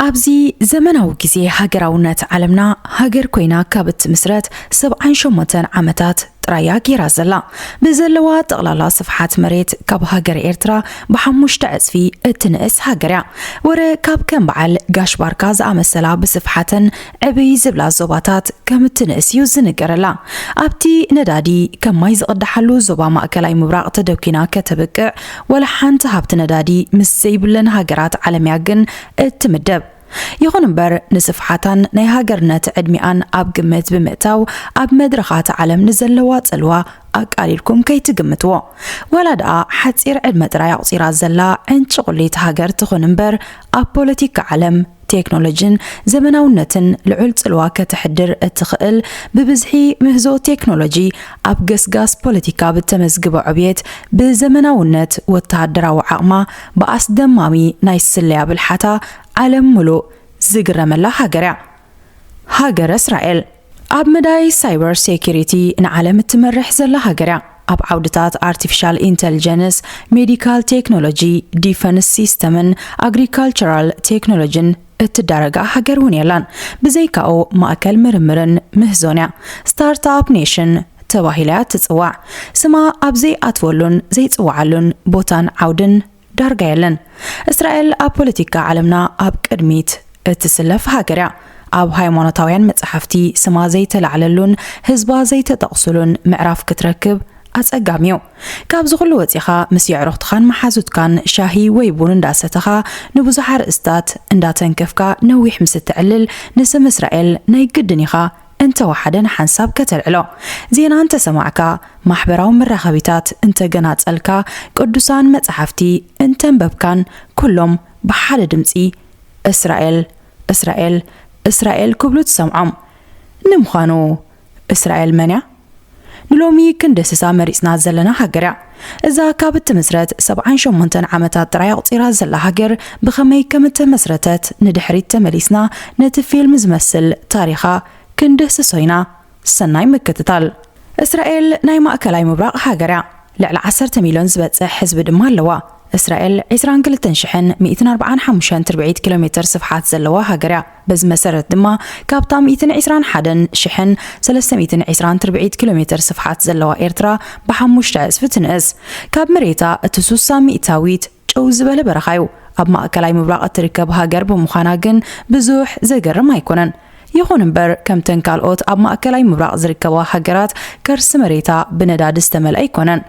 ኣብዚ ዘመናዊ ግዜ ሃገራውነት ዓለምና ሃገር ኮይና ካብ እትምስረት ሰብዓን ሸሞንተን ዓመታት ጥራያ ገይራ ዘላ። ብዘለዋ ጠቕላላ ስፍሓት መሬት ካብ ሃገር ኤርትራ ብሓሙሽተ ዕጽፊ እትንእስ ሃገር እያ። ወረ ካብ ከም በዓል ጋሽ ባርካ ዝኣመሰላ ብስፍሓተን ዕብይ ዝብላ ዞባታት ከም እትንእስ እዩ ዝንገረላ። ኣብቲ ነዳዲ ከም ማይ ዝቕዳሓሉ ዞባ ማእከላይ ምብራቕ ተደኪና ከተብቅዕ፣ ወላ ሓንቲ ሃብቲ ነዳዲ ምስ ዘይብለን ሃገራት ዓለም እያ ግን እትምደብ። ይኹን እምበር፣ ንስፍሓታን ናይ ሃገርነት ዕድሚኣን ኣብ ግምት ብምእታው፣ ኣብ መድረኻት ዓለም ንዘለዋ ጽልዋ ኣቃሊልኩም ከይትግምትዎ። ዋላ ደኣ ሓጺር ዕድመ ጥራይ ኣቑጺራ ዘላ ዕንጭቑሊት ሃገር ትኹን እምበር፣ ኣብ ፖለቲካ ዓለም፣ ቴክኖሎጂን ዘመናውነትን ልዑል ጽልዋ ከተሕድር እትኽእል፣ ብብዝሒ ምህዞ ቴክኖሎጂ ኣብ ገስጋስ ፖለቲካ ብተመዝግቦ ዕብየት፣ ብዘመናውነት ወተሃደራዊ ዓቕማ፣ ብኣስደማሚ ናይ ስለያ ብልሓታ ዓለም ምሉእ ዝግረመላ ሃገር እያ። ሃገረ እስራኤል ኣብ መዳይ ሳይበር ሴኩሪቲ ንዓለም እትመርሕ ዘላ ሃገር እያ። ኣብ ዓውድታት ኣርቲፊሻል ኢንተልጀንስ፣ ሜዲካል ቴክኖሎጂ፣ ዲፈንስ ሲስተምን ኣግሪካልቸራል ቴክኖሎጂን እትዳረጋ ሃገር እውን የላን። ብዘይካኡ ማእከል ምርምርን ምህዞን እያ። ስታርትኣፕ ኔሽን ተባሂላ እያ ትጽዋዕ። ስማ ኣብ ዘይኣትወሉን ዘይጽዋዓሉን ቦታን ዓውድን ዳርጋ የለን። እስራኤል ኣብ ፖለቲካ ዓለምና ኣብ ቅድሚት እትስለፍ ሃገር እያ። ኣብ ሃይማኖታውያን መጻሕፍቲ ስማ ዘይተላዕለሉን ህዝባ ዘይተጠቕሱሉን ምዕራፍ ክትረክብ ኣጸጋሚ እዩ። ካብዚ ኩሉ ወጺኻ ምስ የዕሩኽትኻን መሓዙትካን ሻሂ ወይ ቡን እንዳሰተኻ ንብዙሕ ኣርእስታት እንዳተንከፍካ ነዊሕ ምስ እትዕልል ንስም እስራኤል ናይ ግድን ኢኻ እንተወሓደ ንሓንሳብ ከተልዕሎ። ዜና እንተሰማዕካ፣ ማሕበራዊ መራኸቢታት እንተገናጸልካ፣ ቅዱሳን መጻሕፍቲ እንተንበብካን ኩሎም ብሓደ ድምጺ እስራኤል፣ እስራኤል፣ እስራኤል ክብሉ ትሰምዖም። ንምዃኑ እስራኤል መን እያ? ንሎሚ ክንድህስሳ መሪጽና ዘለና ሃገር እያ። እዛ ካብ እትምስረት ሰብዓን ሸሞንተን ዓመታት ጥራይ ኣቑጺራ ዘላ ሃገር ብኸመይ ከም እተመስረተት ንድሕሪት ተመሊስና ነቲ ፊልም ዝመስል ታሪኻ ክንድህስሶ ኢና። ሰናይ ምክትታል። እስራኤል ናይ ማእከላይ ምብራቕ ሃገር እያ። ልዕሊ ዓሰርተ ሚልዮን ዝበጽሕ ህዝቢ ድማ ኣለዋ። እስራኤል ዕስራን ክልተን ሽሕን ሚእትን ኣርባዓን ሓሙሽተን ትርብዒት ኪሎ ሜተር ስፍሓት ዘለዋ ሃገር እያ። በዚ መሰረት ድማ፣ ካብታ ሚእትን ዕስራን ሓደን ሽሕን ሰለስተ ሚእትን ዕስራን ትርብዒት ኪሎ ሜተር ስፍሓት ዘለዋ ኤርትራ ብሓሙሽተ ዕጽፊ ትንእስ። ካብ መሬታ እቲ ሱሳ ሚእታዊት ጨው ዝበለ በረኻ እዩ። ኣብ ማእከላይ ምብራቕ እትርከብ ሃገር ብምዃና ግን ብዙሕ ዘገርም ኣይኮነን። ይኹን እምበር፣ ከምተን ካልኦት ኣብ ማእከላይ ምብራቕ ዝርከባ ሃገራት፣ ከርሲ መሬታ ብነዳዲ ዝተመልአ ኣይኮነን።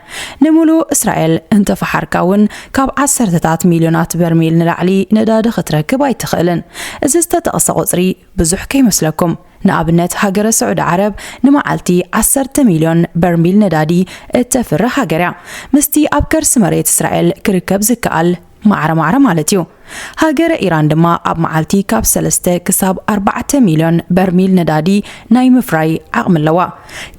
ንምሉእ እስራኤል እንተፈሓርካ እውን፣ ካብ ዓሰርተታት ሚልዮናት በርሚል ንላዕሊ ነዳዲ ክትረክብ ኣይትኽእልን። እዚ ዝተጠቕሰ ቁጽሪ ብዙሕ ከይመስለኩም። ንኣብነት፣ ሃገረ ስዑዲ ዓረብ ንመዓልቲ ዓሰርተ ሚልዮን በርሚል ነዳዲ እተፍርህ ሃገር እያ። ምስቲ ኣብ ከርሲ መሬት እስራኤል ክርከብ ዝከኣል ማዕረ ማዕረ ማለት እዩ። ሃገረ ኢራን ድማ ኣብ መዓልቲ ካብ ሰለስተ ክሳብ ኣርባዕተ ሚልዮን በርሚል ነዳዲ ናይ ምፍራይ ዓቕሚ ኣለዋ።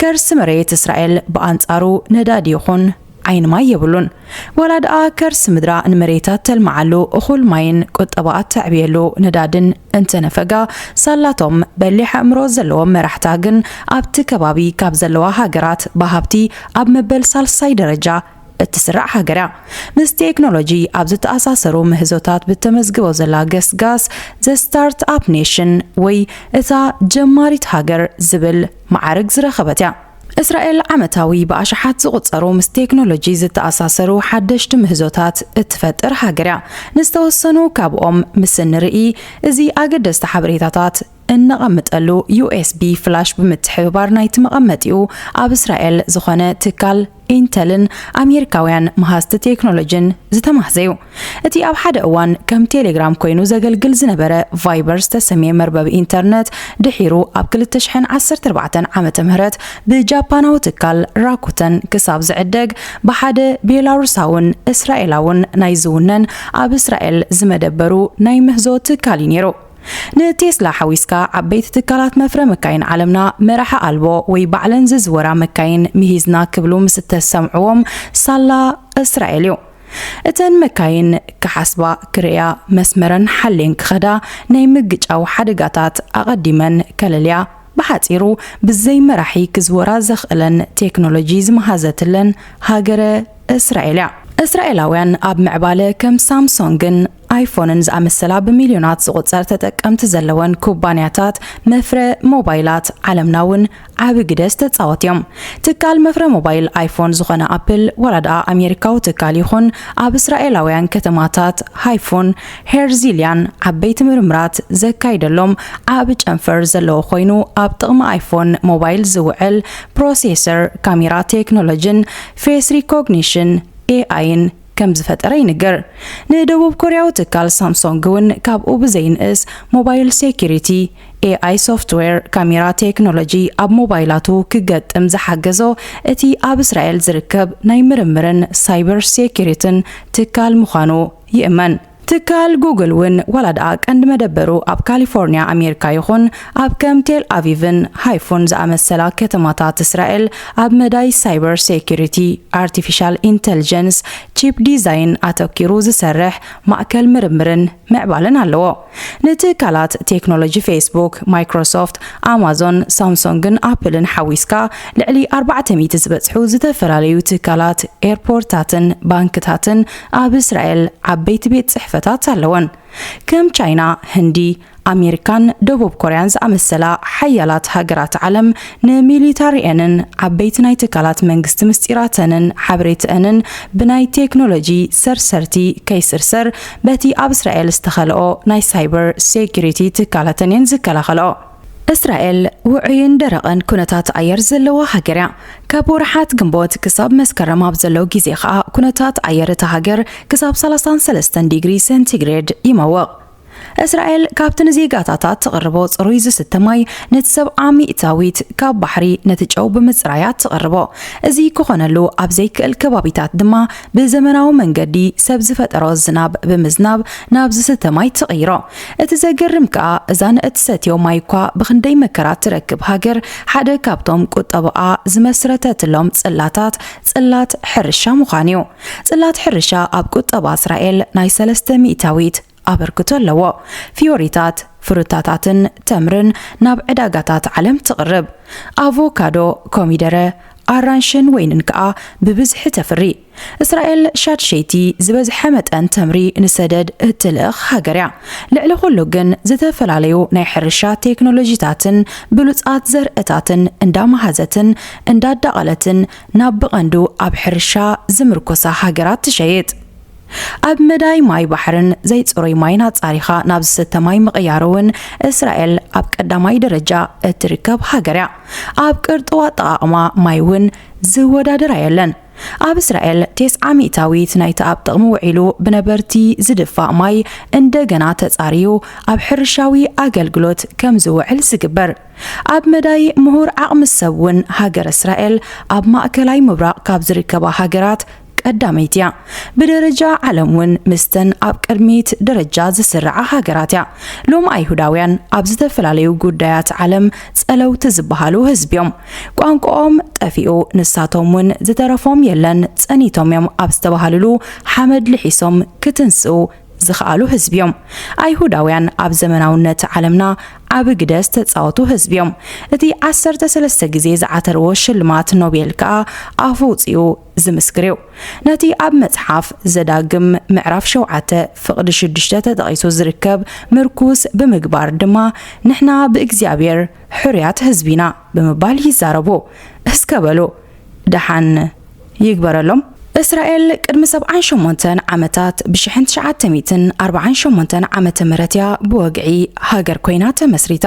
ከርሲ መሬት እስራኤል ብኣንጻሩ ነዳዲ ይኹን ዓይኒ ማይ የብሉን። ዋላ ደኣ ከርሲ ምድራ ንመሬታ ተልምዓሉ እኹል ማይን ቁጠባኣ ተዕብየሉ ነዳድን እንተነፈጋ፣ ሳላቶም በሊሕ ኣእምሮ ዘለዎም መራሕታ ግን ኣብቲ ከባቢ ካብ ዘለዋ ሃገራት ብሃብቲ ኣብ መበል ሳልሳይ ደረጃ እትስራዕ ሃገር እያ። ምስ ቴክኖሎጂ ኣብ ዝተኣሳሰሩ ምህዞታት ብተመዝግቦ ዘላ ገስጋስ ዘ ስታርት ኣፕ ኔሽን ወይ እታ ጀማሪት ሃገር ዝብል ማዕርግ ዝረኸበት እያ። እስራኤል ዓመታዊ ብኣሽሓት ዝቑጸሩ ምስ ቴክኖሎጂ ዝተኣሳሰሩ ሓደሽቲ ምህዞታት እትፈጥር ሃገር እያ። ንዝተወሰኑ ካብኦም ምስ እንርኢ፣ እዚ ኣገደስቲ ሓበሬታታት እነቐምጠሉ ዩ ኤስ ቢ ፍላሽ ብምትሕብባር ናይቲ መቐመጢኡ ኣብ እስራኤል ዝኾነ ትካል ኢንተልን ኣሜሪካውያን መሃዝቲ ቴክኖሎጂን ዝተማህዘ እዩ። እቲ ኣብ ሓደ እዋን ከም ቴሌግራም ኮይኑ ዘገልግል ዝነበረ ቫይበር ዝተሰምየ መርበብ ኢንተርነት፣ ድሒሩ ኣብ ክልተ ሽሕን ዓሰርተ ኣርባዕተን ዓመተ ምህረት ብጃፓናዊ ትካል ራኩተን ክሳብ ዝዕደግ፣ ብሓደ ቤላሩሳውን እስራኤላውን ናይ ዝውነን ኣብ እስራኤል ዝመደበሩ ናይ ምህዞ ትካል እዩ ነይሩ። ንቴስላ ሓዊስካ ዓበይቲ ትካላት መፍረ መካይን ዓለምና መራሒ ኣልቦ ወይ ባዕለን ዝዝወራ መካይን ምሂዝና ክብሉ ምስ እተሰምዕዎም፣ ሳላ እስራኤል እዩ። እተን መካይን ክሓስባ፣ ክርእያ፣ መስመረን ሓልየን ክኸዳ፣ ናይ ምግጫው ሓደጋታት ኣቐዲመን ከለልያ፣ ብሓጺሩ ብዘይ መራሒ ክዝወራ ዘኽእለን ቴክኖሎጂ ዝመሃዘትለን ሃገረ እስራኤል እያ። እስራኤላውያን ኣብ ምዕባለ ከም ሳምሶንግን ኣይፎንን ዝኣመሰላ ብሚልዮናት ዝቑጸር ተጠቀምቲ ዘለወን ኩባንያታት መፍረ ሞባይላት ዓለምና እውን ዓቢ ግደ ዝተጻወት እዮም። ትካል መፍረ ሞባይል ኣይፎን ዝኾነ ኣፕል፣ ዋላ ደኣ ኣሜሪካዊ ትካል ይኹን፣ ኣብ እስራኤላውያን ከተማታት ሃይፎን ሄርዚልያን ዓበይቲ ምርምራት ዘካይደሎም ዓቢ ጨንፈር ዘለዎ ኮይኑ፣ ኣብ ጥቕሚ ኣይፎን ሞባይል ዝውዕል ፕሮሴሰር፣ ካሜራ ቴክኖሎጂን ፌስ ሪኮግኒሽን ኤኣይን ከም ዝፈጠረ ይንገር። ንደቡብ ኮርያዊ ትካል ሳምሶንግ እውን ካብኡ ብዘይንእስ ሞባይል ሴኩሪቲ፣ ኤኣይ ሶፍትዌር፣ ካሜራ ቴክኖሎጂ ኣብ ሞባይላቱ ክገጥም ዝሓገዞ እቲ ኣብ እስራኤል ዝርከብ ናይ ምርምርን ሳይበር ሴኩሪትን ትካል ምዃኑ ይእመን። ትካል ጉግል እውን ዋላ ደኣ ቀንዲ መደበሩ ኣብ ካሊፎርኒያ ኣሜሪካ ይኹን፣ ኣብ ከም ቴል ኣቪቭን ሃይፎን ዝኣመሰላ ከተማታት እስራኤል ኣብ መዳይ ሳይበር ሴኩሪቲ፣ ኣርቲፊሻል ኢንተልጀንስ፣ ቺፕ ዲዛይን ኣተኪሩ ዝሰርሕ ማእከል ምርምርን ምዕባለን ኣለዎ። ንትካላት ቴክኖሎጂ ፌስቡክ፣ ማይክሮሶፍት፣ ኣማዞን፣ ሳምሶንግን ኣፕልን ሓዊስካ ልዕሊ ኣርባዕተ ሚእቲ ዝበጽሑ ዝተፈላለዩ ትካላት፣ ኤርፖርታትን ባንክታትን ኣብ እስራኤል ዓበይቲ ቤት ጽሕፈታት ኣለወን። ከም ቻይና፣ ህንዲ፣ ኣሜሪካን ደቡብ ኮርያን ዝኣመሰላ ሓያላት ሃገራት ዓለም ንሚሊታሪአንን ዓበይቲ ናይ ትካላት መንግስቲ ምስጢራተንን ሓበሬትአንን ብናይ ቴክኖሎጂ ሰርሰርቲ ከይስርሰር በቲ ኣብ እስራኤል ዝተኸልኦ ናይ ሳይበር ሴኩሪቲ ትካላተን እየን ዝከላኸልኦ። እስራኤል ውዑይን ደረቕን ኩነታት ኣየር ዘለዋ ሃገር እያ። ካብ ወርሓት ግንቦት ክሳብ መስከረም ኣብ ዘሎ ግዜ ኸኣ ኩነታት ኣየር እታ ሃገር ክሳብ ሰላሳን ሰለስተን ዲግሪ ሴንቲግሬድ ይመውቕ። እስራኤል ካብቲ ንዜጋታታ ትቕርቦ ጽሩይ ዝስተ ማይ ነቲ ሰብዓ ሚእታዊት ካብ ባሕሪ ነቲ ጨው ብምጽራያ ትቕርቦ። እዚ ክኾነሉ ኣብ ዘይክእል ከባቢታት ድማ ብዘመናዊ መንገዲ ሰብ ዝፈጠሮ ዝናብ ብምዝናብ ናብ ዝስተ ማይ ትቕይሮ። እቲ ዘገርም ከኣ እዛ ንእትሰትዮ ማይ እኳ ብኽንደይ መከራ ትረክብ ሃገር ሓደ ካብቶም ቁጠባኣ ዝመስረተትሎም ጽላታት ጽላት ሕርሻ ምዃን እዩ። ጽላት ሕርሻ ኣብ ቁጠባ እስራኤል ናይ ሰለስተ ሚእታዊት ኣበርክቶ ኣለዎ። ፍዮሪታት፣ ፍሩታታትን ተምርን ናብ ዕዳጋታት ዓለም ትቕርብ። ኣቮካዶ፣ ኮሚደረ፣ ኣራንሽን ወይንን ከኣ ብብዝሒ ተፍሪ። እስራኤል ሻድሸይቲ ዝበዝሐ መጠን ተምሪ ንሰደድ እትልእኽ ሃገር እያ። ልዕሊ ኩሉ ግን ዝተፈላለዩ ናይ ሕርሻ ቴክኖሎጂታትን ብሉጻት ዘርእታትን እንዳመሃዘትን እንዳዳቐለትን ናብ ብቐንዱ ኣብ ሕርሻ ዝምርኮሳ ሃገራት ትሸይጥ። ኣብ መዳይ ማይ ባሕርን ዘይጽሩይ ማይን ኣጻሪኻ ናብ ዝስተ ማይ ምቕያር እውን እስራኤል ኣብ ቀዳማይ ደረጃ እትርከብ ሃገር እያ። ኣብ ቅርጥው ኣጠቓቕማ ማይ እውን ዝወዳደራ የለን። ኣብ እስራኤል ተስዓ ሚእታዊት ናይቲ ኣብ ጥቕሚ ውዒሉ ብነበርቲ ዝድፋእ ማይ እንደገና ተጻርዩ ኣብ ሕርሻዊ ኣገልግሎት ከም ዝውዕል ዝግበር። ኣብ መዳይ ምሁር ዓቕሚ ሰብ እውን ሃገር እስራኤል ኣብ ማእከላይ ምብራቕ ካብ ዝርከባ ሃገራት ቀዳመይቲ እያ። ብደረጃ ዓለም እውን ምስተን ኣብ ቅድሚት ደረጃ ዝስርዓ ሃገራት እያ። ሎም ኣይሁዳውያን ኣብ ዝተፈላለዩ ጉዳያት ዓለም ጸለውቲ ዝበሃሉ ህዝቢ እዮም። ቋንቋኦም ጠፊኡ፣ ንሳቶም እውን ዝተረፎም የለን፣ ጸኒቶም እዮም ኣብ ዝተባሃልሉ ሓመድ ልሒሶም ክትንስኡ ዝኸኣሉ ህዝቢ እዮም። ኣይሁዳውያን ኣብ ዘመናውነት ዓለምና ዓቢ ግደ ዝተጻወቱ ህዝቢ እዮም። እቲ ዓሰርተ ሰለስተ ግዜ ዝዓተርዎ ሽልማት ኖቤል ከኣ ኣፉ ኣውጺኡ ዝምስክር እዩ። ነቲ ኣብ መጽሓፍ ዘዳግም ምዕራፍ ሸውዓተ ፍቕዲ ሽዱሽተ ተጠቒሱ ዝርከብ ምርኩስ ብምግባር ድማ፣ ንሕና ብእግዚኣብሔር ሕሩያት ህዝቢ ኢና ብምባል ይዛረቡ። እስከ በሉ፣ ደሓን ይግበረሎም። እስራኤል ቅድሚ ሰብዓን ሸሞንተን ዓመታት፣ ብሽሕን ትሽዓተ ሚእትን ኣርባዓን ሸሞንተን ዓመተ ምህረት እያ ብወግዒ ሃገር ኮይና ተመስሪታ።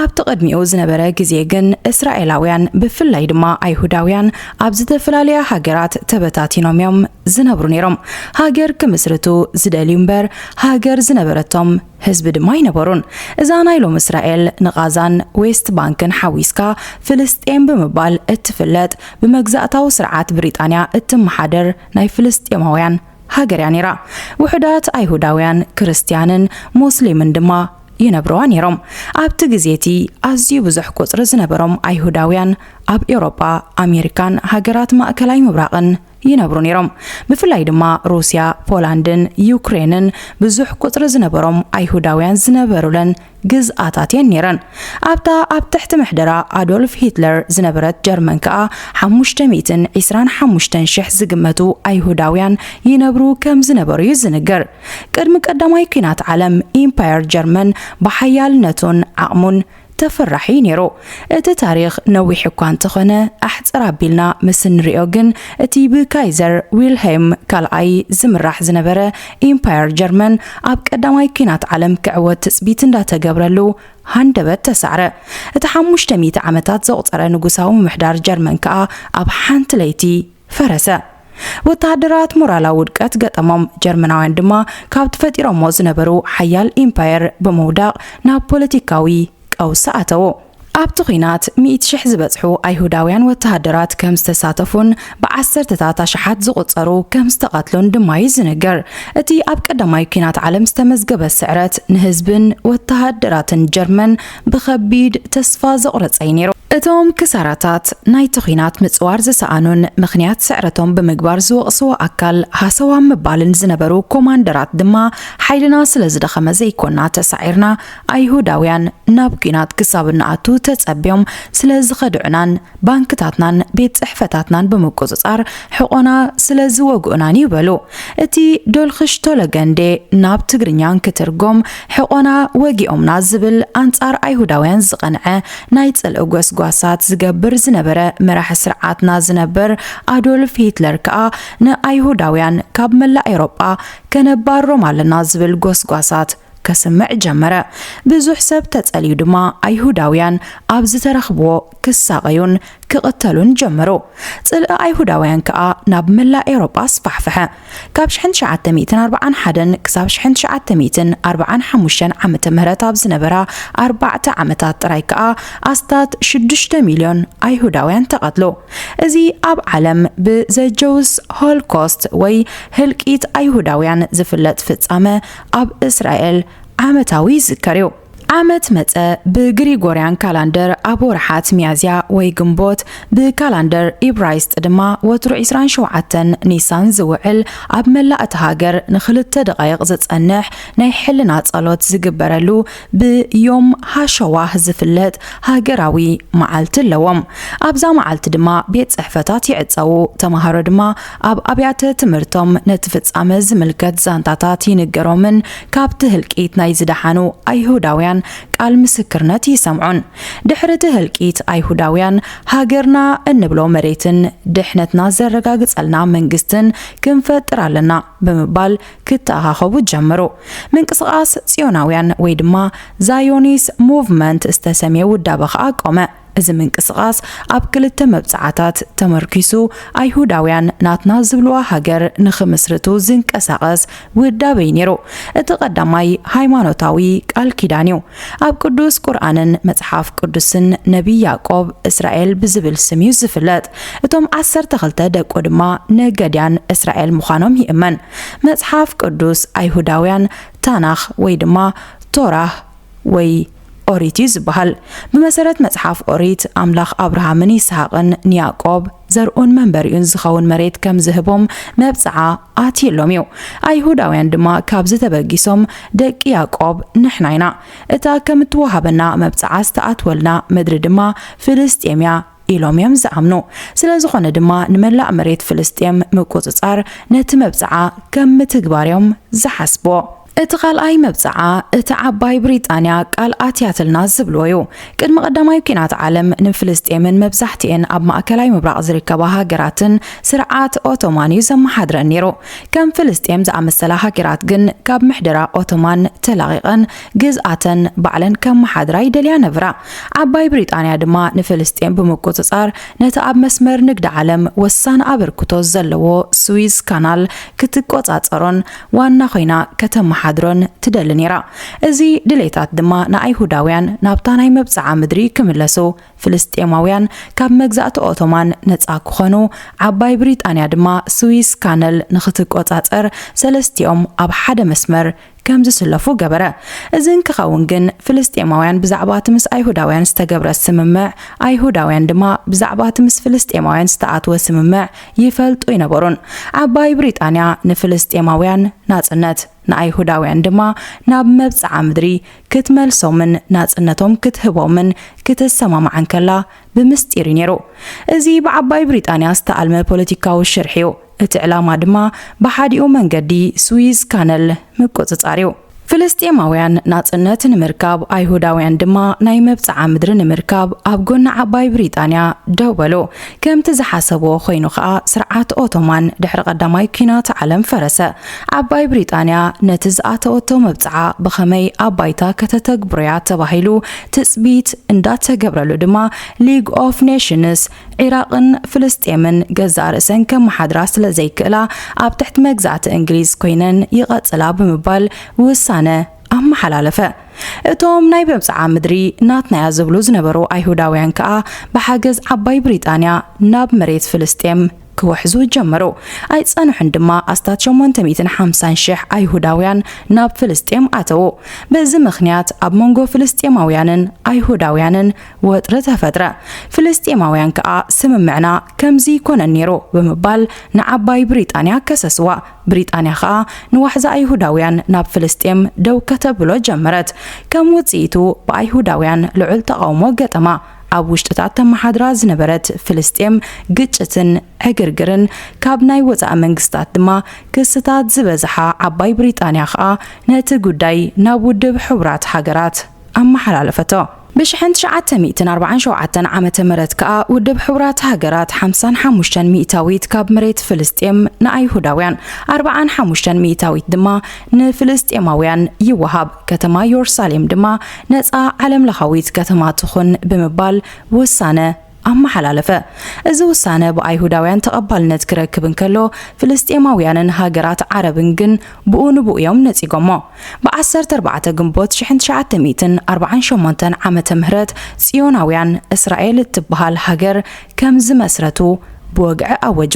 ኣብቲ ቅድሚኡ ዝነበረ ግዜ ግን እስራኤላውያን፣ ብፍላይ ድማ ኣይሁዳውያን፣ ኣብ ዝተፈላለያ ሃገራት ተበታቲኖም እዮም ዝነብሩ ነይሮም። ሃገር ክምስርቱ ዝደልዩ እምበር፣ ሃገር ዝነበረቶም ህዝቢ ድማ ኣይነበሩን። እዛ ናይ ሎም እስራኤል ንቓዛን ዌስት ባንክን ሓዊስካ ፍልስጤም ብምባል እትፍለጥ፣ ብመግዛእታዊ ስርዓት ብሪጣንያ እትመሓደር ናይ ፍልስጤማውያን ሃገር እያ ነይራ። ውሑዳት ኣይሁዳውያን፣ ክርስትያንን ሙስሊምን ድማ ይነብርዋ ነይሮም። ኣብቲ ግዜ እቲ ኣዝዩ ብዙሕ ቁጽሪ ዝነበሮም ኣይሁዳውያን ኣብ ኤውሮጳ፣ ኣሜሪካን ሃገራት ማእከላይ ምብራቕን ይነብሩ ነይሮም። ብፍላይ ድማ ሩስያ፣ ፖላንድን ዩክሬንን ብዙሕ ቁጽሪ ዝነበሮም ኣይሁዳውያን ዝነበሩለን ግዝኣታት እየን ነይረን። ኣብታ ኣብ ትሕቲ ምሕደራ ኣዶልፍ ሂትለር ዝነበረት ጀርመን ከኣ ሓሙሽተ ሚእትን ዕስራን ሓሙሽተን ሽሕ ዝግመቱ ኣይሁዳውያን ይነብሩ ከም ዝነበሩ እዩ ዝንገር። ቅድሚ ቀዳማይ ኲናት ዓለም፣ ኢምፓየር ጀርመን ብሓያልነቱን ዓቕሙን ተፈራሒ እዩ ነይሩ። እቲ ታሪኽ ነዊሕ እኳ እንተኾነ፣ ኣሕጽር ኣቢልና ምስ እንሪኦ ግን፣ እቲ ብካይዘር ዊልሄልም ካልኣይ ዝምራሕ ዝነበረ ኢምፓየር ጀርመን ኣብ ቀዳማይ ኲናት ዓለም ክዕወት ትጽቢት እንዳተገብረሉ ሃንደበት ተሳዕረ። እቲ ሓሙሽተ ሚእቲ ዓመታት ዘቑጸረ ንጉሳዊ ምምሕዳር ጀርመን ከኣ ኣብ ሓንቲ ለይቲ ፈረሰ። ወተሃደራት ሞራላዊ ውድቀት ገጠሞም። ጀርመናውያን ድማ ካብ ተፈጢሮሞ ዝነበሩ ሓያል ኢምፓየር ብምውዳቕ ናብ ፖለቲካዊ ቀውሲ ኣተዉ። ኣብቲ ኲናት ሚእቲ ሽሕ ዝበጽሑ ኣይሁዳውያን ወተሃደራት ከም ዝተሳተፉን ብዓሰርተታት ኣሽሓት ዝቑጸሩ ከም ዝተቐትሉን ድማ እዩ ዝንገር። እቲ ኣብ ቀዳማይ ኲናት ዓለም ዝተመዝገበ ስዕረት ንህዝብን ወተሃደራትን ጀርመን ብኸቢድ ተስፋ ዘቑረጸ እዩ ነይሩ። እቶም ክሳራታት ናይቲ ኲናት ምጽዋር ዝሰኣኑን ምኽንያት ስዕረቶም ብምግባር ዝወቕስዎ ኣካል ሃሰው ኣብ ምባልን ዝነበሩ ኮማንደራት ድማ፣ ሓይልና ስለ ዝደኸመ ዘይኮና ተሳዒርና፣ ኣይሁዳውያን ናብ ኲናት ክሳብ እንኣቱ ተጸብዮም ስለ ዝኸድዑናን ባንክታትናን ቤት ጽሕፈታትናን ብምቁጽጻር ሕቖና ስለ ዝወግኡናን እዩ በሉ። እቲ ዶልኽሽቶለገንዴ ናብ ትግርኛ እንክትርጎም፣ ሕቖና ወጊኦምና ዝብል ኣንጻር ኣይሁዳውያን ዝቐንዐ ናይ ጽልኢ ጎስጓሳት ዝገብር ዝነበረ መራሒ ስርዓት ናዚ ነበር ኣዶልፍ ሂትለር ከኣ፣ ንኣይሁዳውያን ካብ መላእ ኤውሮጳ ከነባርሮም ኣለና ዝብል ጎስጓሳት ከስምዕ ጀመረ። ብዙሕ ሰብ ተጸልዩ ድማ፣ ኣይሁዳውያን ኣብ ዝተረኽብዎ ክሳቐዩን ክቕተሉን ጀመሩ። ጽልኢ ኣይሁዳውያን ከኣ ናብ መላእ ኤውሮጳ ኣስፋሕፍሐ። ካብ ሽሕን ትሽዓተ ሚእትን ኣርባዓን ሓደን ክሳብ ሽሕን ትሽዓተ ሚእትን ኣርባዓን ሓሙሽተን ዓመተ ምህረት ኣብ ዝነበራ ኣርባዕተ ዓመታት ጥራይ ከኣ፣ ኣስታት ሽዱሽተ ሚልዮን ኣይሁዳውያን ተቐትሉ። እዚ ኣብ ዓለም ብ The Jews Holocaust ወይ ህልቂት ኣይሁዳውያን ዝፍለጥ ፍጻመ፣ ኣብ እስራኤል ዓመታዊ ይዝከር እዩ። ዓመት መጸ፣ ብግሪጎርያን ካላንደር ኣብ ወርሓት ሚያዝያ ወይ ግንቦት፣ ብካላንደር ኢብራይስጥ ድማ ወትሩ ዕስራን ሸውዓተን ኒሳን ዝውዕል፣ ኣብ መላእ እታ ሃገር ንኽልተ ደቓይቕ ዝጸንሕ ናይ ሕልና ጸሎት ዝግበረሉ፣ ብዮም ሃሸዋህ ዝፍለጥ ሃገራዊ መዓልቲ ኣለዎም። ኣብዛ መዓልቲ ድማ ቤት ጽሕፈታት ይዕጸዉ፣ ተማሃሮ ድማ ኣብ ኣብያተ ትምህርቶም ነቲ ፍጻመ ዝምልከት ዛንታታት ይንገሮምን ካብቲ ህልቂት ናይ ዝደሓኑ ኣይሁዳውያን ቃል ምስክርነት ይሰምዑን። ድሕሪ እቲ ህልቂት ኣይሁዳውያን፣ ሃገርና እንብሎ መሬትን ድሕነትና ዘረጋግጸልና መንግስትን ክንፈጥር ኣለና ብምባል ክተኣኻኸቡ ጀመሩ። ምንቅስቓስ ጽዮናውያን ወይ ድማ ዛዮኒስ ሙቭመንት ዝተሰምየ ውዳበ ኸኣ ቆመ። እዚ ምንቅስቓስ ኣብ ክልተ መብጽዓታት ተመርኪሱ፣ ኣይሁዳውያን ናትና ዝብልዋ ሃገር ንኽምስርቱ ዝንቀሳቐስ ውዳበ እዩ ነይሩ። እቲ ቀዳማይ ሃይማኖታዊ ቃል ኪዳን እዩ። ኣብ ቅዱስ ቁርኣንን መጽሓፍ ቅዱስን ነቢይ ያዕቆብ እስራኤል ብዝብል ስም እዩ ዝፍለጥ። እቶም ዓሰርተ ክልተ ደቁ ድማ ነገድያን እስራኤል ምዃኖም ይእመን። መጽሓፍ ቅዱስ ኣይሁዳውያን ታናኽ ወይ ድማ ቶራህ ወይ ኦሪት እዩ ዝበሃል። ብመሰረት መጽሓፍ ኦሪት፣ ኣምላኽ ኣብርሃምን ይስሃቅን ንያዕቆብ ዘርኡን መንበሪኡን ዝኸውን መሬት ከም ዝህቦም መብጽዓ ኣትዩሎም እዩ። ኣይሁዳውያን ድማ ካብዚ ተበጊሶም፣ ደቂ ያዕቆብ ንሕና ኢና፣ እታ ከም እትወሃበና መብጽዓ ዝተኣትወልና ምድሪ ድማ ፍልስጤም እያ ኢሎም እዮም ዝኣምኑ። ስለ ዝኾነ ድማ ንመላእ መሬት ፍልስጤም ምቁጽጻር ነቲ መብጽዓ ከም ምትግባር እዮም ዝሓስብዎ። እቲ ካልኣይ መብጽዓ፣ እቲ ዓባይ ብሪጣንያ ቃል ኣትያትልና ዝብልዎ እዩ። ቅድሚ ቀዳማይ ኲናት ዓለም ንፍልስጤምን መብዛሕትኤን ኣብ ማእከላይ ምብራቕ ዝርከባ ሃገራትን ስርዓት ኦቶማን እዩ ዘመሓድረን ነይሩ። ከም ፍልስጤም ዝኣመሰላ ሃገራት ግን ካብ ምሕደራ ኦቶማን ተላቒቐን ግዝኣተን ባዕለን ከመሓድራ ይደልያ ነብራ። ዓባይ ብሪጣንያ ድማ ንፍልስጤም ብምቁጽጻር ነቲ ኣብ መስመር ንግዲ ዓለም ወሳኒ ኣበርክቶ ዘለዎ ስዊዝ ካናል ክትቆጻጸሮን ዋና ኮይና ከተመሓድሮን ትደሊ ነይራ። እዚ ድሌታት ድማ ንኣይሁዳውያን ናብታ ናይ መብጽዓ ምድሪ ክምለሱ፣ ፍልስጤማውያን ካብ መግዛእቲ ኦቶማን ነጻ ክኾኑ፣ ዓባይ ብሪጣንያ ድማ ስዊዝ ካነል ንኽትቆጻጸር፣ ሰለስቲኦም ኣብ ሓደ መስመር ከም ዝስለፉ ገበረ። እዚ እንክኸውን ግን፣ ፍልስጤማውያን ብዛዕባ እቲ ምስ ኣይሁዳውያን ዝተገብረ ስምምዕ፣ ኣይሁዳውያን ድማ ብዛዕባ እቲ ምስ ፍልስጤማውያን ዝተኣትወ ስምምዕ ይፈልጡ ኣይነበሩን። ዓባይ ብሪጣንያ ንፍልስጤማውያን ናጽነት፣ ንኣይሁዳውያን ድማ ናብ መብጽዓ ምድሪ ክትመልሶምን ናጽነቶም ክትህቦምን ክትሰማማዕ እንከላ፣ ብምስጢር እዩ ነይሩ። እዚ ብዓባይ ብሪጣንያ ዝተኣልመ ፖለቲካዊ ሽርሒ እዩ። እቲ ዕላማ ድማ ብሓዲኡ መንገዲ ስዊዝ ካነል ምቁጽጻር እዩ። ፍልስጤማውያን ናጽነት ንምርካብ፣ ኣይሁዳውያን ድማ ናይ መብጽዓ ምድሪ ንምርካብ ኣብ ጎኒ ዓባይ ብሪጣንያ ደው በሉ። ከምቲ ዝሓሰብዎ ኮይኑ ከኣ፣ ስርዓት ኦቶማን ድሕሪ ቀዳማይ ኲናት ዓለም ፈረሰ። ዓባይ ብሪጣንያ ነቲ ዝኣተወቶ መብጽዓ ብኸመይ ኣብ ባይታ ከተተግብሮያ ተባሂሉ ትጽቢት እንዳተገብረሉ ድማ፣ ሊግ ኦፍ ኔሽንስ ዒራቕን ፍልስጤምን ገዛእ ርእሰን ከመሓድራ ስለ ዘይክእላ፣ ኣብ ትሕቲ መግዛእቲ እንግሊዝ ኮይነን ይቐጽላ ብምባል ውሳነ ኣመሓላለፈ። እቶም ናይ መብጽዓ ምድሪ ናትናያ ዝብሉ ዝነበሩ ኣይሁዳውያን ከኣ፣ ብሓገዝ ዓባይ ብሪጣንያ ናብ መሬት ፍልስጤም ክውሕዙ ጀመሩ። ኣይጸንሑን ድማ፣ ኣስታት ሸሞንተ ሚእትን ሓምሳን ሽሕ ኣይሁዳውያን ናብ ፍልስጤም ኣተዉ። በዚ ምኽንያት፣ ኣብ መንጎ ፍልስጤማውያንን ኣይሁዳውያንን ወጥሪ ተፈጥረ። ፍልስጤማውያን ከኣ፣ ስምምዕና ከምዚ ይኮነን ነይሩ ብምባል ንዓባይ ብሪጣንያ ከሰስዋ። ብሪጣንያ ከኣ ንዋሕዚ ኣይሁዳውያን ናብ ፍልስጤም ደው ከተብሎ ጀመረት። ከም ውጽኢቱ፣ ብኣይሁዳውያን ልዑል ተቓውሞ ገጠማ። ኣብ ውሽጥታት ተመሓድራ ዝነበረት ፍልስጤም፣ ግጭትን ዕግርግርን ካብ ናይ ወጻኢ መንግስታት ድማ ክስታት ዝበዝሓ፣ ዓባይ ብሪጣንያ ከኣ ነቲ ጉዳይ ናብ ውድብ ሕቡራት ሃገራት ኣመሓላለፈቶ። ብሽሕን ትሽዓተ ሚእትን ኣርባዓን ሸውዓተን ዓመተ ምህረት ከኣ፣ ውድብ ሕቡራት ሃገራት ሓምሳን ሓሙሽተን ሚእታዊት ካብ መሬት ፍልስጤም ንኣይሁዳውያን፣ ኣርባዓን ሓሙሽተን ሚእታዊት ድማ ንፍልስጤማውያን ይወሃብ፣ ከተማ ዮርሳሌም ድማ ነጻ ዓለምለኻዊት ከተማ ትኹን ብምባል ውሳነ ኣመሓላለፈ። እዚ ውሳነ ብኣይሁዳውያን ተቐባልነት ክረክብ እንከሎ፣ ፍልስጤማውያንን ሃገራት ዓረብን ግን ብኡ ንብኡ እዮም ነጺጎሞ። ብ ዓሰርተ ኣርባዕተ ግንቦት ሽሕን ትሽዓተ ሚእትን ኣርባዓን ሸሞንተን ዓመተ ምህረት፣ ጽዮናውያን እስራኤል እትበሃል ሃገር ከም ዝመስረቱ ብወግዒ ኣወጁ።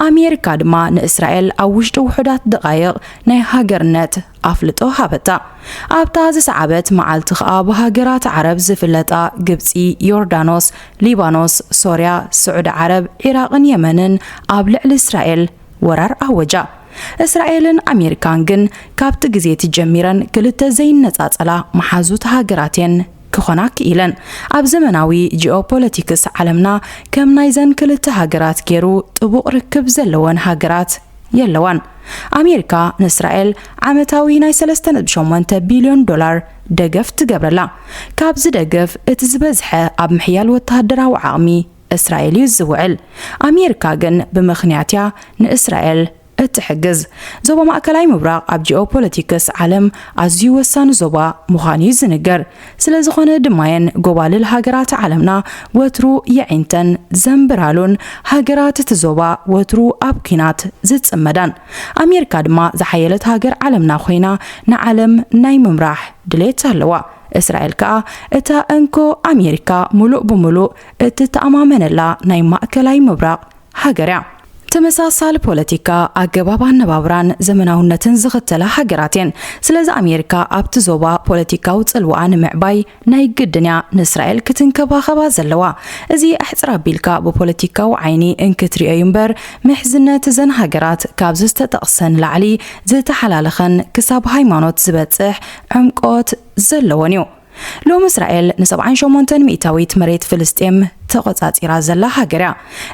ኣሜሪካ ድማ ንእስራኤል ኣብ ውሽጢ ውሑዳት ደቓይቕ ናይ ሃገርነት ኣፍልጦ ሃበታ። ኣብታ ዝሰዓበት መዓልቲ ከኣ፣ ብሃገራት ዓረብ ዝፍለጣ ግብጺ፣ ዮርዳኖስ፣ ሊባኖስ፣ ሶርያ፣ ስዑዲ ዓረብ፣ ዒራቕን የመንን ኣብ ልዕሊ እስራኤል ወራር ኣወጃ። እስራኤልን ኣሜሪካን ግን ካብቲ ግዜ እቲ ጀሚረን ክልተ ዘይነጻጸላ መሓዙት ሃገራት እየን ክኾና ክኢለን። ኣብ ዘመናዊ ጂኦፖለቲክስ ዓለምና፣ ከም ናይዘን ክልተ ሃገራት ገይሩ ጥቡቕ ርክብ ዘለወን ሃገራት የለዋን። ኣሜሪካ ንእስራኤል ዓመታዊ ናይ ሰለስተ ነጥቢ ሸሞንተ ቢልዮን ዶላር ደገፍ ትገብረላ። ካብዚ ደገፍ እቲ ዝበዝሐ ኣብ ምሕያል ወተሃደራዊ ዓቕሚ እስራኤል እዩ ዝውዕል። ኣሜሪካ ግን ብምኽንያት እያ ንእስራኤል እትሕግዝ። ዞባ ማእከላይ ምብራቕ ኣብ ጂኦፖለቲክስ ዓለም ኣዝዩ ወሳኒ ዞባ ምዃኑ እዩ ዝንገር። ስለ ዝኾነ ድማየን፣ ጎባልል ሃገራት ዓለምና ወትሩ የዒንተን ዘንብራሉን፣ ሃገራት እቲ ዞባ ወትሩ ኣብ ኲናት ዝጽመዳን። ኣሜሪካ ድማ ዝሓየለት ሃገር ዓለምና ኮይና፣ ንዓለም ናይ ምምራሕ ድሌት ኣለዋ። እስራኤል ከኣ፣ እታ እንኮ ኣሜሪካ ምሉእ ብምሉእ እትተኣማመነላ ናይ ማእከላይ ምብራቕ ሃገር እያ። ተመሳሳሊ ፖለቲካ፣ ኣገባብ ኣነባብራን ዘመናውነትን ዝኽተላ ሃገራት እየን። ስለዚ ኣሜሪካ ኣብቲ ዞባ ፖለቲካዊ ጽልዋኣ ንምዕባይ ናይ ግድን እያ ንእስራኤል ክትንከባኸባ ዘለዋ። እዚ ኣሕጽር ኣቢልካ ብፖለቲካዊ ዓይኒ እንክትሪኦ እዩ እምበር፣ ምሕዝነት እዘን ሃገራት ካብዚ ዝተጠቕሰ ንላዕሊ ዝተሓላለኸን ክሳብ ሃይማኖት ዝበጽሕ ዕምቆት ዘለዎን እዩ። ሎም እስራኤል ንሰብዓን ሸሞንተን ሚእታዊት መሬት ፍልስጤም ተቖጻጺራ ዘላ ሃገር እያ።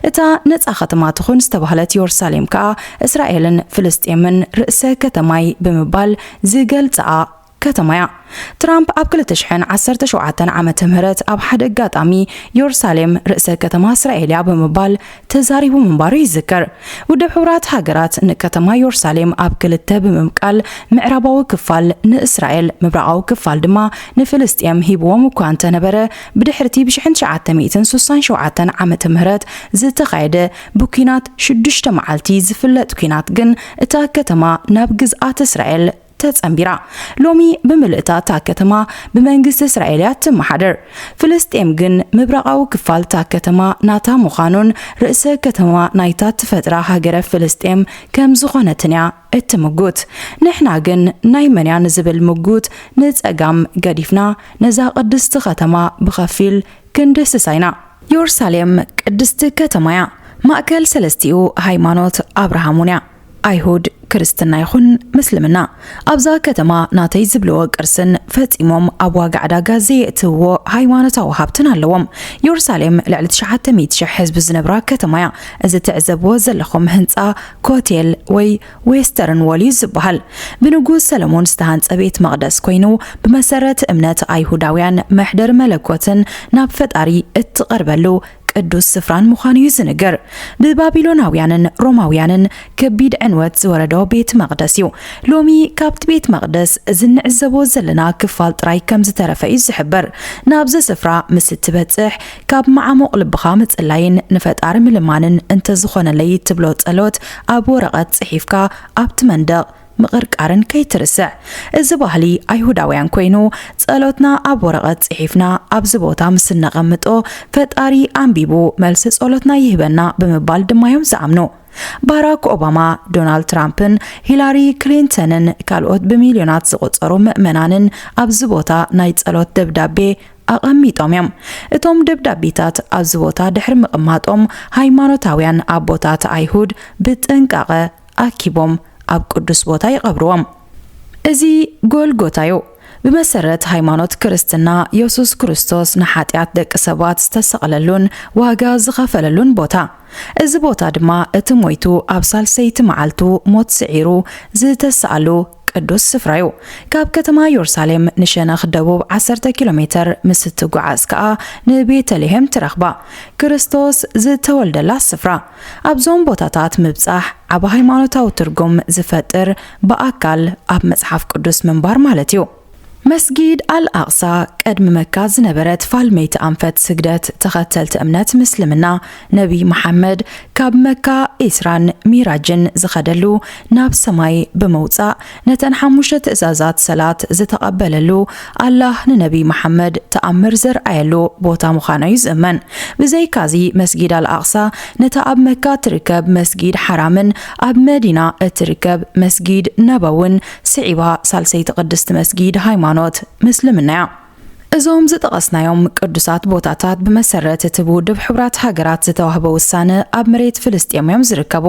እታ ነጻ ከተማ ትኹን ዝተባህለት ዮርሳሌም ከኣ እስራኤልን ፍልስጤምን ርእሰ ከተማይ ብምባል ዝገልጽኣ ከተማ እያ። ትራምፕ ኣብ ክልተ ሽሕን ዓሰርተ ሸውዓተን ዓመተ ምህረት ኣብ ሓደ ኣጋጣሚ፣ ዮርሳሌም ርእሰ ከተማ እስራኤል እያ ብምባል ተዛሪቡ ምንባሩ ይዝከር። ውድብ ሕቡራት ሃገራት ንከተማ ዮርሳሌም ኣብ ክልተ ብምምቃል፣ ምዕራባዊ ክፋል ንእስራኤል፣ ምብራቓዊ ክፋል ድማ ንፍልስጤም ሂብዎም እኳ እንተነበረ፣ ብድሕርቲ ብሽሕን ትሽዓተ ሚእትን ስሳን ሸውዓተን ዓመተ ምህረት ዝተኻየደ ብኲናት ሽዱሽተ መዓልቲ ዝፍለጥ ኲናት ግን፣ እታ ከተማ ናብ ግዝኣት እስራኤል ተጸንቢራ። ሎሚ ብምልእታ እታ ከተማ ብመንግስቲ እስራኤል እያ ትመሓደር። ፍልስጤም ግን ምብራቓዊ ክፋል እታ ከተማ ናታ ምዃኑን ርእሰ ከተማ ናይታ ትፈጥራ ሃገረ ፍልስጤም ከም ዝኾነትን እያ እትምጉት። ንሕና ግን ናይ መን እያ ንዝብል ምጉት ንጸጋም ገዲፍና ነዛ ቅድስቲ ከተማ ብኸፊል ክንድህስሳ ኢና። የሩሳሌም ቅድስቲ ከተማ እያ። ማእከል ሰለስቲኡ ሃይማኖት ኣብርሃም እውን እያ። ኣይሁድ፣ ክርስትና ይኹን ምስልምና ኣብዛ ከተማ ናተይ ዝብልዎ ቅርስን ፈጺሞም ኣብ ዋጋ ዕዳጋ ዘየእትውዎ ሃይማኖታዊ ሃብትን ኣለዎም። የሩሳሌም ልዕሊ ትሽዓተ ሚእቲ ሽሕ ህዝቢ ዝነብራ ከተማ እያ። እዚ ትዕዘብዎ ዘለኹም ህንጻ ኮቴል ወይ ዌስተርን ዎል እዩ ዝበሃል። ብንጉስ ሰለሞን ዝተሃንጸ ቤት መቕደስ ኮይኑ፣ ብመሰረት እምነት ኣይሁዳውያን መሕደር መለኮትን ናብ ፈጣሪ እትቐርበሉ ቅዱስ ስፍራን ምዃኑ እዩ ዝንገር። ብባቢሎናውያንን ሮማውያንን ከቢድ ዕንወት ዝወረዶ ቤት መቕደስ እዩ። ሎሚ ካብቲ ቤት መቕደስ እዚ እንዕዘቦ ዘለና ክፋል ጥራይ ከም ዝተረፈ እዩ ዝሕበር። ናብዚ ስፍራ ምስ እትበጽሕ፣ ካብ መዓሙቕ ልብኻ ምጽላይን ንፈጣሪ ምልማንን እንተዝኾነለይ እትብሎ ጸሎት ኣብ ወረቐት ጽሒፍካ ኣብቲ መንደቕ ምቕርቃርን ከይትርስዕ። እዚ ባህሊ ኣይሁዳውያን ኮይኑ፣ ጸሎትና ኣብ ወረቐት ጽሒፍና ኣብዚ ቦታ ምስ እነቐምጦ፣ ፈጣሪ ኣንቢቡ መልሲ ጸሎትና ይህበና ብምባል ድማ እዮም ዝኣምኑ። ባራክ ኦባማ፣ ዶናልድ ትራምፕን ሂላሪ ክሊንተንን ካልኦት ብሚልዮናት ዝቑጸሩ ምእመናንን ኣብዚ ቦታ ናይ ጸሎት ደብዳቤ ኣቐሚጦም እዮም። እቶም ደብዳቤታት ኣብዚ ቦታ ድሕሪ ምቕማጦም፣ ሃይማኖታውያን ኣቦታት ኣይሁድ ብጥንቃቐ ኣኪቦም ኣብ ቅዱስ ቦታ ይቐብርዎም። እዚ ጎልጎታ እዩ። ብመሰረት ሃይማኖት ክርስትና፣ የሱስ ክርስቶስ ንሓጢኣት ደቂ ሰባት ዝተሰቕለሉን ዋጋ ዝኸፈለሉን ቦታ። እዚ ቦታ ድማ እቲ ሞይቱ ኣብ ሳልሰይቲ መዓልቱ ሞት ስዒሩ ዝተስኣሉ ቅዱስ ስፍራ እዩ። ካብ ከተማ የሩሳሌም ንሸነኽ ደቡብ ዓሰርተ ኪሎ ሜተር ምስ እትጓዓዝ ከኣ ንቤተልሔም ትረኽባ፣ ክርስቶስ ዝተወልደላ ስፍራ። ኣብዞም ቦታታት ምብጻሕ ዓቢ ሃይማኖታዊ ትርጉም ዝፈጥር ብኣካል ኣብ መጽሓፍ ቅዱስ ምንባር ማለት እዩ። መስጊድ ኣል ኣቕሳ ቅድሚ መካ ዝነበረት ፋልመይቲ ኣንፈት ስግደት ተኸተልቲ እምነት ምስልምና፣ ነቢ መሓመድ ካብ መካ ኢስራን ሚራጅን ዝኸደሉ፣ ናብ ሰማይ ብምውጻእ ነተን ሓሙሽተ ትእዛዛት ሰላት ዝተቐበለሉ፣ ኣላህ ንነቢ መሓመድ ተኣምር ዘርኣየሉ ቦታ ምዃኑ እዩ ዝእመን። ብዘይካዚ መስጊድ ኣል ኣቕሳ ነታ ኣብ መካ ትርከብ መስጊድ ሓራምን ኣብ መዲና እትርከብ መስጊድ ነበውን ስዒባ ሳልሰይቲ ቅድስቲ መስጊድ ሃይማኖት ምስልምና እያ። እዞም ዝጠቐስናዮም ቅዱሳት ቦታታት ብመሰረት እቲ ብውድብ ሕቡራት ሃገራት ዝተዋህበ ውሳነ ኣብ መሬት ፍልስጤም እዮም ዝርከቡ።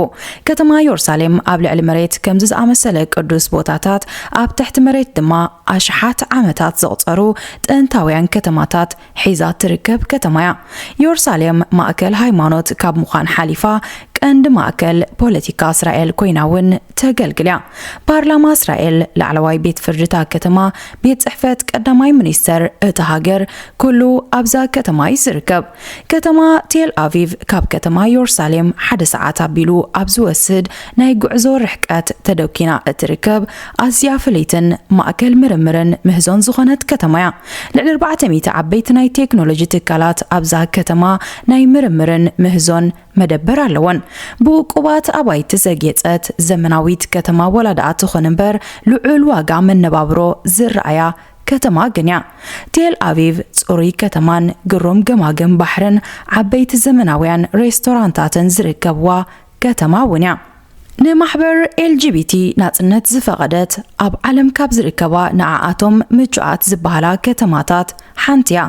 ከተማ ዮርሳሌም ኣብ ልዕሊ መሬት ከምዚ ዝኣመሰለ ቅዱስ ቦታታት ኣብ ትሕቲ መሬት ድማ ኣሽሓት ዓመታት ዘቑጸሩ ጥንታውያን ከተማታት ሒዛ ትርከብ ከተማ እያ። ዮርሳሌም ማእከል ሃይማኖት ካብ ምዃን ሓሊፋ ቀንዲ ማእከል ፖለቲካ እስራኤል ኮይና እውን ተገልግል እያ። ፓርላማ እስራኤል፣ ላዕለዋይ ቤት ፍርዲ እታ ከተማ፣ ቤት ጽሕፈት ቀዳማይ ሚኒስተር እታ ሃገር፣ ኩሉ ኣብዛ ከተማ እዩ ዝርከብ። ከተማ ቴል ኣቪቭ ካብ ከተማ ዮርሳሌም ሓደ ሰዓት ኣቢሉ ኣብ ዝወስድ ናይ ጉዕዞ ርሕቀት ተደኪና እትርከብ ኣዝያ ፍልይትን ማእከል ምርምርን ምህዞን ዝኾነት ከተማ እያ። ልዕሊ ኣርባዕተ ሚእቲ ዓበይቲ ናይ ቴክኖሎጂ ትካላት ኣብዛ ከተማ ናይ ምርምርን ምህዞን መደበር ኣለወን። ብውቁባት ኣባይቲ ዘጌጸት ዘመናዊት ከተማ ዋላ ደኣ ትኹን እምበር፣ ልዑል ዋጋ መነባብሮ ዝረኣያ ከተማ ግን እያ። ቴል ኣቪቭ ጽሩይ ከተማን ግሩም ገማግም ባሕርን ዓበይቲ ዘመናውያን ሬስቶራንታትን ዝርከብዋ ከተማ እውን እያ። ንማሕበር ኤል ጂ ቢ ቲ ናጽነት ዝፈቐደት፣ ኣብ ዓለም ካብ ዝርከባ ንዓኣቶም ምቹኣት ዝበሃላ ከተማታት ሓንቲ እያ።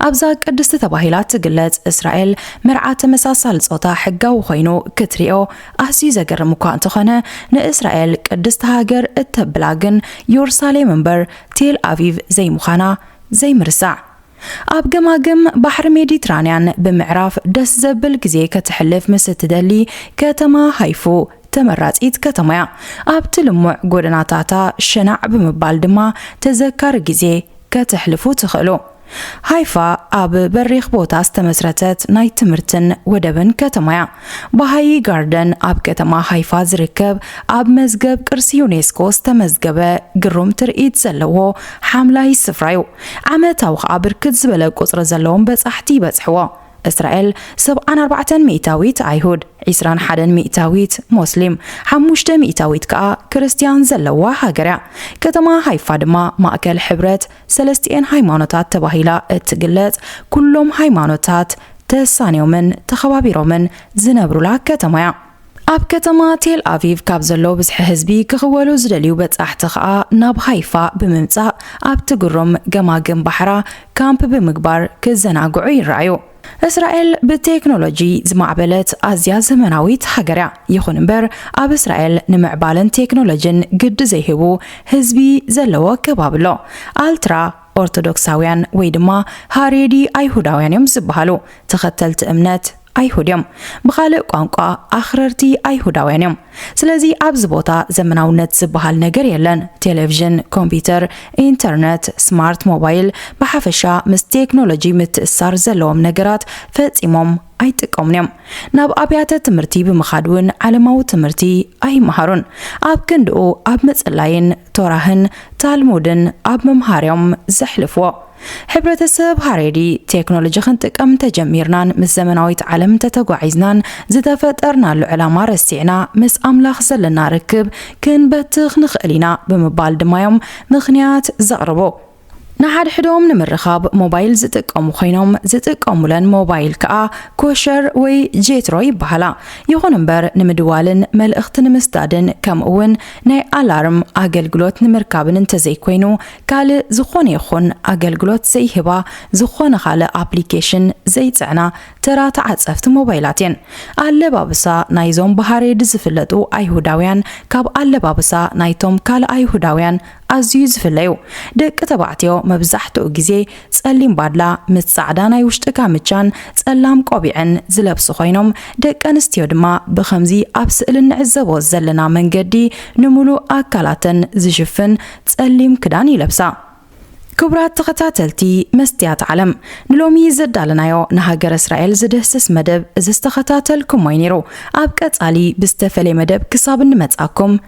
ኣብዛ ቅድስቲ ተባሂላ ትግለጽ እስራኤል፣ መርዓ ተመሳሳሊ ጾታ ሕጋዊ ኮይኑ ክትሪኦ ኣዝዩ ዘገርም እኳ እንተኾነ፣ ንእስራኤል ቅድስቲ ሃገር እተብላ ግን ዮርሳሌም እምበር ቴል ኣቪቭ ዘይምዃና ዘይምርሳዕ። ኣብ ገማግም ባሕሪ ሜዲትራንያን ብምዕራፍ ደስ ዘብል ግዜ ከተሕልፍ ምስ እትደሊ፣ ከተማ ሃይፉ ተመራጺት ከተማ እያ። ኣብቲ ልሙዕ ጎደናታታ ሸናዕ ብምባል ድማ ተዘካሪ ግዜ ከተሕልፉ ትኽእሉ። ሃይፋ ኣብ በሪኽ ቦታ ዝተመስረተት ናይ ትምህርትን ወደብን ከተማ እያ። ባሃዪ ጋርደን ኣብ ከተማ ሃይፋ ዝርከብ፣ ኣብ መዝገብ ቅርሲ ዩኔስኮ ዝተመዝገበ ግሩም ትርኢት ዘለዎ ሓምላይ ስፍራ እዩ። ዓመታዊ ከኣ ብርክት ዝበለ ቁጽሪ ዘለዎም በጻሕቲ ይበጽሕዎ። እስራኤል ሰብዓን ኣርባዕተን ሚእታዊት ኣይሁድ፣ ዒስራን ሓደን ሚእታዊት ሞስሊም፣ ሓሙሽተ ሚእታዊት ከኣ ክርስትያን ዘለዋ ሃገር እያ። ከተማ ሃይፋ ድማ ማእከል ሕብረት ሰለስቲኤን ሃይማኖታት ተባሂላ እትግለጽ፣ ኩሎም ሃይማኖታት ተሳንዮምን ተኸባቢሮምን ዝነብሩላ ከተማ እያ። ኣብ ከተማ ቴል ኣቪቭ ካብ ዘሎ ብዝሒ ህዝቢ ክኽወሉ ዝደልዩ በጻሕቲ ከኣ ናብ ሃይፋ ብምምጻእ ኣብቲ ግሩም ገማግም ባሕራ ካምፕ ብምግባር ክዘናግዑ ይረኣዩ። እስራኤል ብቴክኖሎጂ ዝማዕበለት ኣዝያ ዘመናዊት ሃገር እያ። ይኹን እምበር ኣብ እስራኤል ንምዕባለን ቴክኖሎጂን ግዲ ዘይህቡ ህዝቢ ዘለዎ ከባቢ ኣሎ። ኣልትራ ኦርቶዶክሳውያን ወይ ድማ ሃሬዲ ኣይሁዳውያን እዮም ዝበሃሉ። ተኸተልቲ እምነት ኣይሁድ እዮም። ብኻልእ ቋንቋ ኣኽረርቲ ኣይሁዳውያን እዮም። ስለዚ ኣብዚ ቦታ ዘመናውነት ዝበሃል ነገር የለን። ቴሌቪዥን፣ ኮምፒውተር፣ ኢንተርነት፣ ስማርት ሞባይል፣ ብሓፈሻ ምስ ቴክኖሎጂ ምትእስሳር ዘለዎም ነገራት ፈጺሞም ኣይጥቀሙን እዮም። ናብ ኣብያተ ትምህርቲ ብምኻድ እውን ዓለማዊ ትምህርቲ ኣይመሃሩን። ኣብ ክንድኡ ኣብ ምጽላይን ቶራህን ታልሙድን ኣብ ምምሃር እዮም ዘሕልፍዎ። ሕብረተሰብ ሃሬዲ ቴክኖሎጂ ክንጥቀም እንተጀሚርናን ምስ ዘመናዊት ዓለም እንተተጓዒዝናን ዝተፈጠርናሉ ዕላማ ረሲዕና ምስ ኣምላኽ ዘለና ርክብ ክንበትኽ ንኽእል ኢና ብምባል ድማ እዮም ምኽንያት ዘቕርቡ። ንሓድሕዶም ንምርኻብ ሞባይል ዝጥቀሙ ኮይኖም ዝጥቀሙለን ሞባይል ከኣ ኮሸር ወይ ጄትሮ ይበሃላ። ይኹን እምበር ንምድዋልን መልእኽቲ ንምስዳድን ከምኡ እውን ናይ ኣላርም ኣገልግሎት ንምርካብን እንተዘይኮይኑ ካልእ ዝኾነ ይኹን ኣገልግሎት ዘይህባ ዝኾነ ካልእ ኣፕሊኬሽን ዘይጽዕና ተራ ተዓጸፍቲ ሞባይላት እየን። ኣለባብሳ ናይዞም ብሃሬድ ዝፍለጡ ኣይሁዳውያን ካብ ኣለባብሳ ናይቶም ካልእ ኣይሁዳውያን ኣዝዩ ዝፍለዩ። ደቂ ተባዕትዮ መብዛሕትኡ ግዜ ጸሊም ባድላ ምስ ጻዕዳ ናይ ውሽጢ ካምቻን ጸላም ቆቢዕን ዝለብሱ ኮይኖም ደቂ ኣንስትዮ ድማ ብኸምዚ ኣብ ስእሊ እንዕዘቦ ዘለና መንገዲ ንምሉእ ኣካላተን ዝሽፍን ጸሊም ክዳን ይለብሳ። ክቡራት ተኸታተልቲ መስትያት ዓለም፣ ንሎሚ ዘዳለናዮ ንሃገረ እስራኤል ዝድህስስ መደብ እዚ ዝተኸታተልኩሞ እዩ ነይሩ። ኣብ ቀጻሊ ብዝተፈለየ መደብ ክሳብ እንመጻኩም